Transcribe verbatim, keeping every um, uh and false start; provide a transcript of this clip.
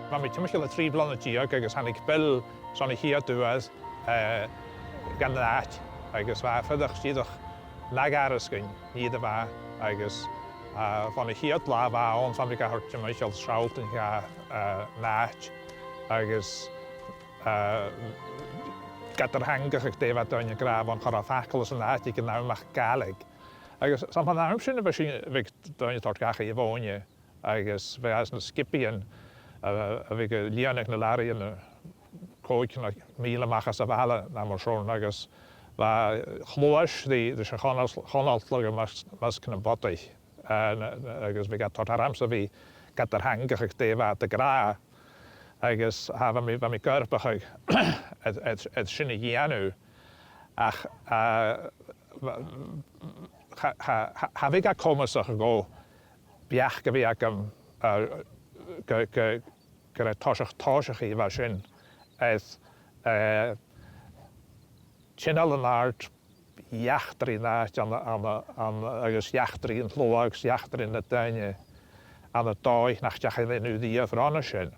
Bha mi timcheall air trì bliadhna deug agus thàinig Bill son a' chiad uair, eh, dhan àite, agus bha e a' fuireach dìreach na gàrradh sgoinn, nì a bha, agus, eh, bhon a' chiad latha a bha e ann, bha mi ga thoirt timcheall sealltainn dha, eh, an àite, agus, eh, ged a thàinig e, dh'fhaodadh daoine a ràdh, bha e cho faicsinneach san àite aig an àm ach Gàidhlig. Agus 's ann bhon àm sin a bha sinn, bha daoine a' toirt dhachaigh a' mhòine, agus bha e anns na sgiobaidhean, a, a bha a' lìonadh na làraidhean còig no mìle a-mach às a' bhaile no mar sin, agus bha e a' cluas ri, ris a' chonal-, chonaltradh am measg, measg nam bodaich, eh, na, na, agus bha e ga toirt ormsa a bhith gad tharraing dè bha iad ag ràdh. Agus, tha, bha mi, bha mi ag obrachadh air, air, air sin a dhèanamh. Ach, eh, bha, cha, cha, cha, cha bhiodh e comasach dhomh beachd a bhith agam, eh, gu, gu, gur e toiseach tòiseachaidh a bha sin air, eh, tinneall an-àird eachdraidh an àite ann, ann, ann, agus eachdraidh an t-sluaigh agus eachdraidh nan daoine ann an dòigh nach deach a rinn thu riamh roimhe sin.